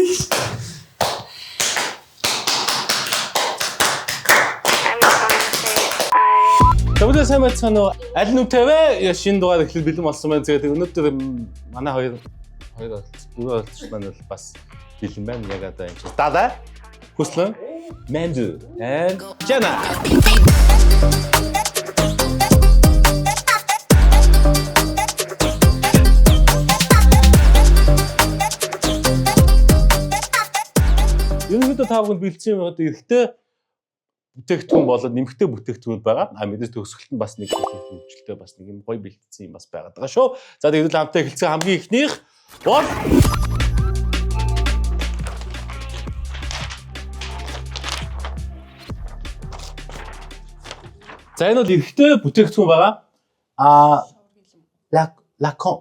I'm gonna say I За бүлээ сайн байцгаана уу? Аль нүнтэй вэ? Шинэ дугаар эхлэл бэлэн болсон байна. Тэгээд өнөөдөр манай хоёр хоёр оролцож, дөрөв оролцогч маань бол бас бэлэн байна. Яг одоо энэ чинь Дада, Хүслэн, Манду and Jana. Ерөнхийдөө та бүхэнд бэлдсэн юм одоо эрэгтэй бүтээгдэхүүн болоод нэмэгтэй бүтээгдэхүүн байгаа. А мэдээж төгсгөлт нь бас нэг хөгжилтэй бас нэг юм гоё бэлдсэн юм бас байгаад байгаа шүү. За тэгвэл хамтаа эхэлсэн хамгийн эхнийх бол За энэ бол эрэгтэй бүтээгдэхүүн байгаа. А Лакон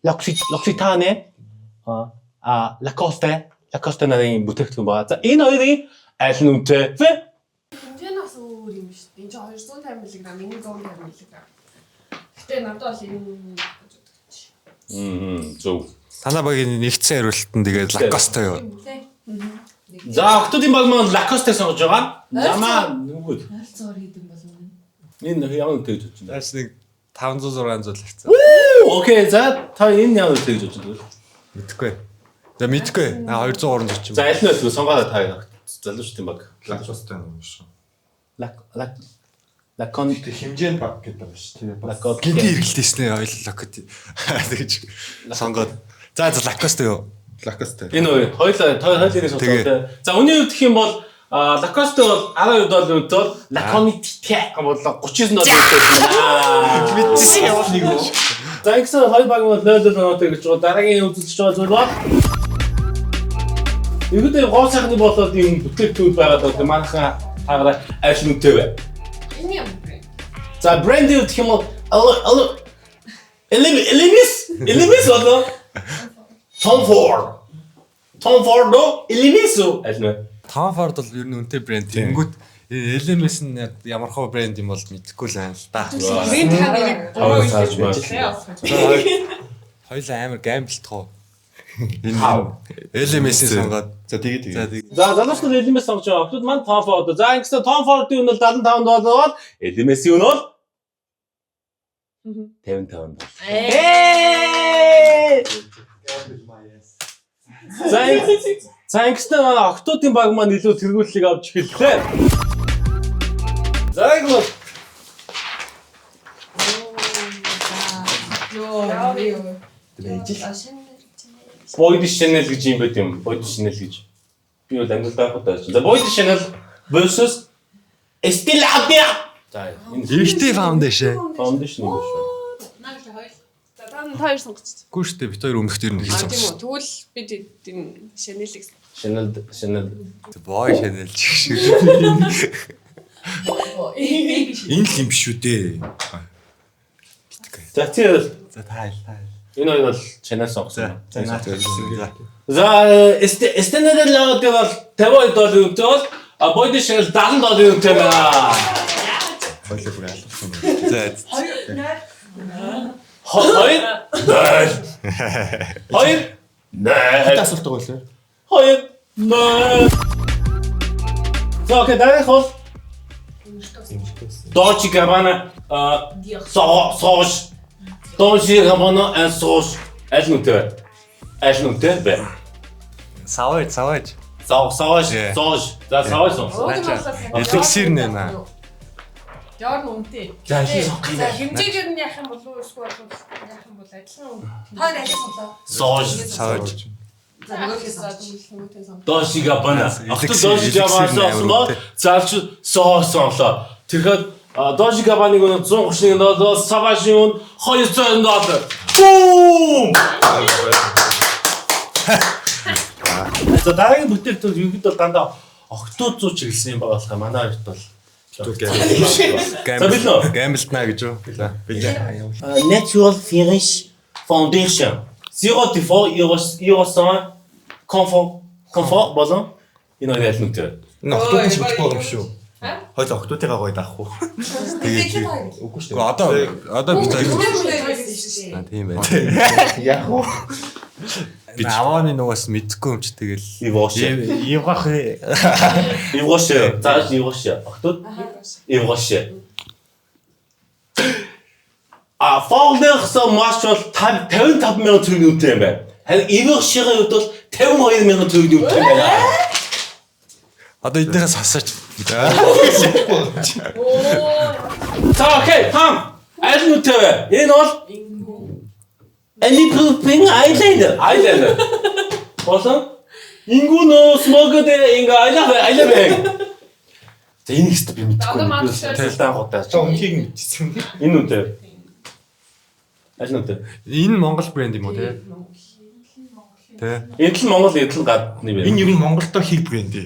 Локситане а Лакосте нарын бүтээгдэхүүн байгаа. За энэ хоёрын аль нь үнэтэй вэ? Хэмжээ нь бас өөр юм шүү дээ. Энд чинь 250 мг, энэ 150 мг. Гэтэ надад бол энэ гэж бодож. Зөв. Танаа багийн нэгдсэн хариултан тэгээд Lacoste юу? За октодын баг маань Lacoste сонгож байгаа. Замаа нүгүүд. Ойролцоогоор хийдэг болов уу? Энэ ямар үнэтэй гэж бодож байна? Тааш нэг 500 600 л хэвцээ. Окей, за та энэ ямар үнэтэй гэж бодож байна? Мэдхгүй. За мэдхгүй. На 200 300 ч юм. За аль нь вэ? Сонгоорой та хоёр. Залуучдын баг. Lacoste юм шүү. Лак Лак Лакон Тэг хэмжээнд баг гэдэг байгаа шүү. Тэгээ бас Lacoste. Гинти эргэлтээснэ хоёул Lacoste. Тэгэж сонгоод. За за Lacoste юу? Lacoste. Энэ хоёр хоёулаа та хоёулын сонгож Тэгээ. байгаа. За үнийн хувьд гэх юм бол Lacoste бол 12 доллар үнэтэй бол Laconite бол 39 доллар үнэтэй байсан байна. Мэдчихсэн явал нэг үү. За ингэсэн хоёр баг бол 0-0 оноотой гэж байгаа. Дараагийн үзэлж байгаа зүйл бол Ерөнхийдөө гоо сайхны болоод юм бүтээгдэхүүн байгаад байна. Манайхан таагаараа ааш нүнтэй бай. Энэ юм брэнд. За брендийн хувьд гэх юм бол Elemis Elemis болоо Tom Ford Tom Ford Elemis аль нь вэ? Tom Ford бол ер нь үнэтэй брэнд. Тэнгүүт LMS нь ямар хөө брэнд юм бол мэдэхгүй л байна л да. Брэнд хаа нэрийг буруу Таван хэлж байна. Хоёулаа амар гамблдах уу? Энэ LMS-ийг сонгоод За тэгээ за тэгээ. тэг. За залуучууд Elemis сонгож байгаа. Октод маань Tom Ford. За ингэсэн Tom Ford-ийн үн бол 75 доллар бол Elemis-ийн үн бол 55 доллар. Ээ! За за ингэсэн манай октодын баг маань илүү тэргүүллийг авч эхэллээ. За яг бол Йоо, юу. Boy Chanel гэж юм байт юм. Boy Chanel гэж. Би бол амьдралдаа анх удаа байсан. За Boy Chanel versus Estée Lauder. За энэ Эрэгтэй foundation. foundation юм шүү. Наа л хоёр. За та нар хоёр сонгоч. Гүү штэ бит хоёр өмнөх дээр нь А хэлсэн тийм үү. шүү. Тэгвэл бид энэ Chanel-ийг Chanel Chanel Boy Chanel ч гэх шиг. Энэ л юм биш үү дээ. За тэр бол За та хайл та хайл. энэ хоёр бол Chanel сонгосон. За наа. За. За Estée Lauder бол 52 долларын үнэтэй бол а Boy Chanel 70 долларын үнэтэй байна. Хоёлоо бүр алгасан. За. Хоёр ноль. Хоёр ноль. Асуулт байгаа лээ. Хоёр ноль. За окей, дараагийнх бол Dolce Gabbana соош. Dolce Gabbana and sauce аль нүнтэй вэ? Аль нүнтэй бэ? Savage Savage. Соош, Yeah. соош. За соош сонсон. Эликсир нэ наа. Яар нь үнэтэй. За, алийг сонгох юм За бэ? хэмжээгээр нь яах юм бол уу эсвэл яах юм бол адилхан үү? Хоёр алийг сонлоо. Соош. Savage. За нөгөөхийг сонгоч. Нөгөөтөө сонгоч. Dolce Gabbana. Охтод Эликсир- Dolce Gabbana эликсир сонсон бол амар заавч соош сонлоо. Тэгэхэд Dolce Gabbana-ыг өнө 131 доллар, Savage-ийн өн 200 доллар. Бум! За дараагийн бүтээгдэхүүн ерөнхийдөө дандаа октод зүү чиглэсэн юм байгаа болохоор манай хоёрт бол За бэлэн үү? Гамблднаа гэж юу? За бэлэн. Natural Finish Foundation. Zero Default Eurocent Comfort Comfort болон энэ хоёр аль нүгтэй. Энэ охтууд ч мэдгүй байгаа юм шүү. Аа? Хоёул охтуудыгаа гоё даах уу? Тэгээд Үгүй шүү Гэхдээ одоо одоо бит хоёр. Хоёр хоёр байсан шүү А дээ. тийм байна. Яг уу. Авааны нугаас мэдхгүй юм чи тэгэл. Yves Rocher. Yves Rocher. Yves Rocher. За Yves Rocher. Октод Yves Rocher. А Fowler-сон маш бол 55 мянган төгрөгийн үнэтэй юм байна. Харин Yves Rocher-ийн хувьд бол 52 мянган төгрөгийн үнэтэй юм байна. Одоо эднийхээ сонсооч. За окей, хам. Аль нь үнэтэй вэ? Энэ бол Any-proofing eyeliner. Eyeliner. Болсон. Ингүү нөө smoke дээр ингээ айлаа айлаа бэ. За энийг ч би мэдэхгүй. Одоо мадагшаа. Тэгэл дагуудаа. За үнхийг мэдчихсэн. Энэ үнэтэй. Аль нь үнэтэй? Энэ Монгол брэнд юм уу те? Тэ. Энэ л Монгол, энэ л гадны байна. Энэ ер нь Монголдо хиг брэнд ээ.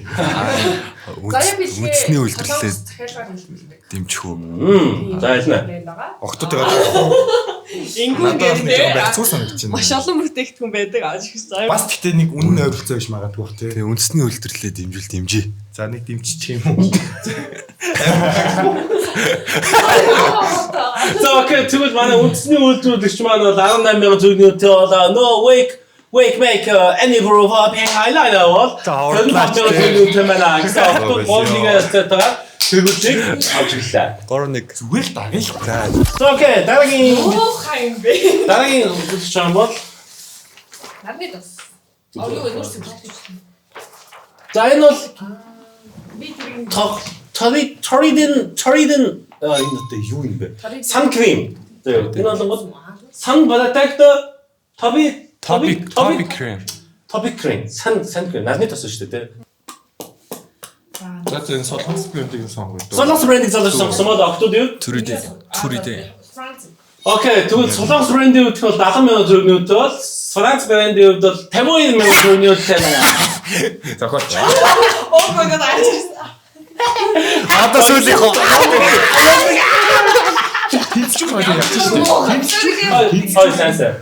Заяа бэлгээ. Үндэсний үйлдвэрлэлээр захиалгаар хэлбэлдэг. дэмжих үү? Мм. За аль нь? Брэнд байгаа. Октодыгаа дагах. Ингүү Надад нэг гэдэг. барьцуу санагдаж байна. Маш олон бүтээгдэхүүн байдаг. Аа жигс заяа. Бас гэхдээ нэг үнэн ойролцоо биш магадгүй бах тий. Тэ үндэсний үйлдвэрлэлээр дэмжүүл дэмжээ. За нэг дэмжчих юм уу? За окей, тэгвэл манай үндэсний үйлдвэрлэгч маань бол 18 мянган төгрөгийн үнэтэй бол no wake wake make any proof of eyeliner бол За, хурдлаач, 25 мянган төгрөгийн үнэтэй байна. Гэсэн октод 3-1 харьцаатайгаар тэргүүлжийг авч ирлээ. 3-1. Зүгээр л дагъя л. За. За окей, дараагийн Муухай юм бэ. дараагийн үзүүлэгч юм бол Нарны тос. Аа юу нүүрс бүтээгдэхүүн. за энэ бол Би тэрийг Tori Toriden Toriden энэ одоо юу юм бэ? Sun cream. За энэ болонгод sun protect topi Topic topic cream. topic cream. Sun sun cream. Нарны тос шүү дээ, тэ. За за энэ солонгос брендийг нь сонгоё. Солонгос брендийг залууч сонгосон бол октод юу? Түрүүдээ. Түрүүдээ. Франц. Окей, тэгвэл Солонгос брендийн хувьд бол 70 мянган төгрөгийн үнэтэй бол Франц брендийн хувьд бол 52 мянган төгрөгийн үнэтэй байна. Зохиолч. Oh my god, I just Одоо сүүлийнх үү? Тэнцчих хоёул явчих шүү дээ. Хой сайн сайн.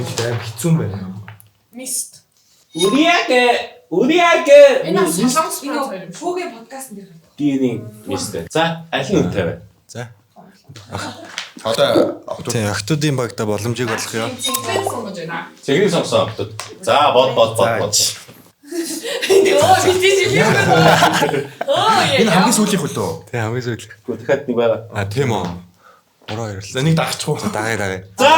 Энэ аим хэцүү юм байна. Мист. Уриаке Уриаке Энэ бас солонгос франц хоёр юм шүү. Шүүгийн подкаст дээр гардаг. Диний мист. За, аль нь үнэтэй вэ? За. Одоо октод Тэ октодын багта боломжийг олгоё. Цэнхэр сонгож байна. Цэгрийг сонгосон октод. За, бод бод бод бод. Өө би тийш юм. Оо яа. Энэ хамгийн сүүлийнх үлээ. Тэ хамгийн сүүлийнх. Дахиад нэг байгаа. А тийм үү. 3-2 За нэг дагчих уу. Дагая дагая. За,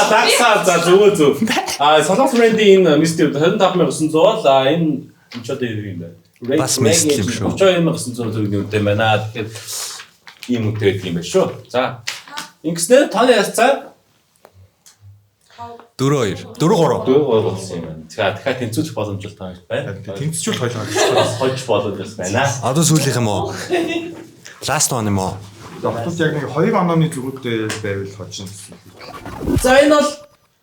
дагсаа за зөв зөв. А Солонгос брендийн энэ мист 25900 бол а энэ энэ ч одоо юу юм бэ? Бас мист юм шүү. 32900 төгрөгийн үнэтэй байна. Тэгэхээр ийм үнэтэй байдаг юм байна шүү. За. Ингэснээр тооны харьцаа 4-2. 4-3. 4-3 болсон юм байна. За дахиад тэнцвүүлэх боломж л таа байна. Тэнцвүүл хоёул гарчих. Бас хожих боломж бас байна. Одоо сүүлийнх юм уу? Last one юм уу? Октод яг нэг 2 онооны зүгүүдээ байвал хожино гэсэн. За энэ бол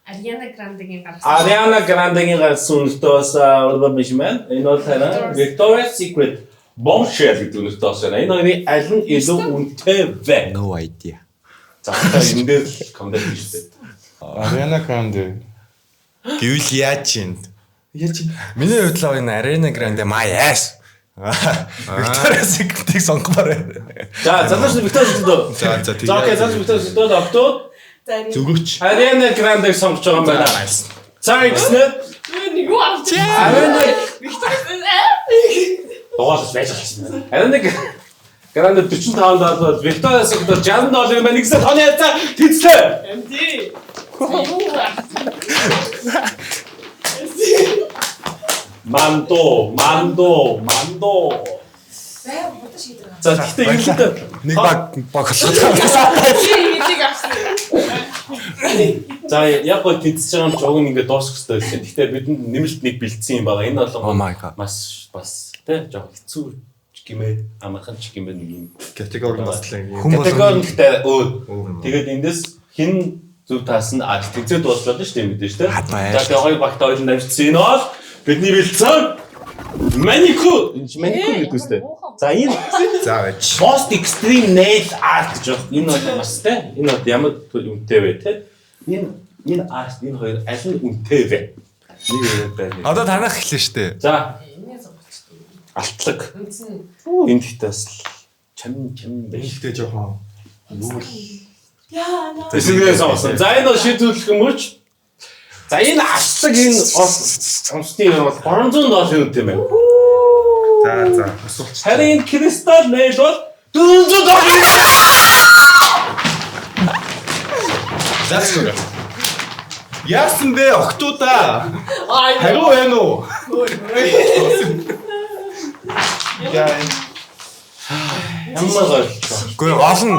Ariana Grande-гийн гаргасан. Ariana Grande-гийн гаргасан үнэртэй бас уран биш байна. Энэ бол харин Victoria's Secret Bombshell гэдэг үнэртэй бас байна. Энэ хоёрын аль нь илүү үнэтэй вэ? No idea. За та энэ дээр л коммент хийж дээ. Ariana Grande. Гэвэл яаж юм? Яаж юм? Миний хувьд л энэ Ariana Grande my ass. Victoria's Secret-ийг сонгомоор байна. За залуус Victoria's Secret. За за За окей, залуус Victoria's Secret октод За энэ Зүгөөч. Ariana Grande-г сонгож байгаа юм байна. За ингэснээр Юу нэг юу авч. Ariana Виктор дугаалж байж болсон. Ariana Grande 45 доллар бол Victoria's Secret бол 60 доллар юм байна. Ингэснээр тооны харьцаа тэнцлээ. Эмди. Мандо, мандо, мандо. бай хурдан шийдвэр гаргах. За гэхдээ ерөнхийдөө Нэг баг баг болгоод. Чи хэдийг авсан. За яг гоо тэнцэж байгаа юм чи уг нь ингээд дуусах хэрэгтэй байсан. Гэхдээ бидэнд нэмэлт нэг бэлдсэн юм байгаа. Энэ Oh болон my god. маш бас тий жоох хэцүү ч гэмээ амархан ч гэмээ нэг юм. Категори бас л юм. Хүн Категори нь гэхдээ өөр. Өөр юм. Тэгээд эндээс хин зөв таас нь а тэнцээ дуусчлаа шүү дээ мэдээж тий. Хадмаа. За тэгээ хоёр багт ойлон дамжсан. Энэ бол бидний бэлдсэн маникюр. Энэ чи маникюр гэдэг үстэй. За энэ За байж. Most extreme nail art гэж байна. Энэ бол бас те. Энэ бол ямар үнэтэй вэ те? Энэ энэ art энэ хоёр аль нь үнэтэй вэ? Нэг яриад байна. Одоо танах эхлэн штэ. За, Энийг сонгочихсон. алтлаг. Үндсэн нь Энд ихтэй бас л чам чам байх. Ихтэй жоохон юу л Яа наа. Тэснээ сонгосон. За энэ бол шийдвэрлэх мөч. За энэ аслаг энэ онгоцны юм бол 300 долларын үнэтэй юм байна. За за. Усуулч. Харин энэ кристалл nail бол 400 доллар. За зүгээр. Яасан бэ октоудаа? Хариу байна уу? Яа. Ямар гоёлтой. Гэхдээ гол нь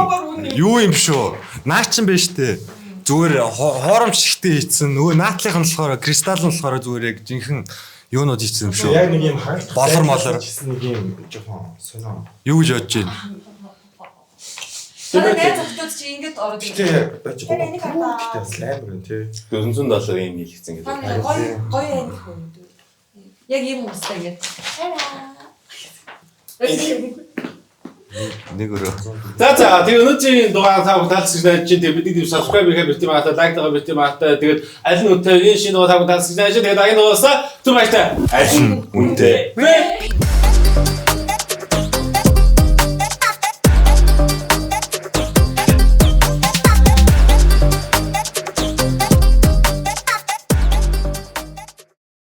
юу юм шүү. Наа чин биш үү? Зүгээр хооромч шигтэй хийцэн. Нөгөө наатлынх нь болохоор кристалл нь болохоор зүгээр яг жинхэнэ юунууд хийцэн юм шүү. Яг нэг юм харагдах. Болор молор. Гэсэн нэг юм жоохон сонио. Юу гэж бодож байна? Манай найз охтууд чи ингэж ороод ирсэн. Гэтэ байж Тэр энийг хардаа. Гэтэ бас амар байна тий. 400 долларын юм хийгдсэн гэдэг. Манай гоё гоё анги хөө. Яг ийм хүмүүстэй ингэж. Нэг өрөө. За за тэгээ өнөөдрийн дугаар та бүхэн таалагдсан гэж найдаж байна. Тэгээ бидний subscribe хийхээ бити магадаа, like тагаа бити магадаа. Тэгээд аль нь үнэтэй энэ шинэ дугаар та бүхэн таалагдсан гэж найдаж байна. Тэгээд дараагийн дугаараас түр баяртай. Аль нь үнэтэй? Бэ!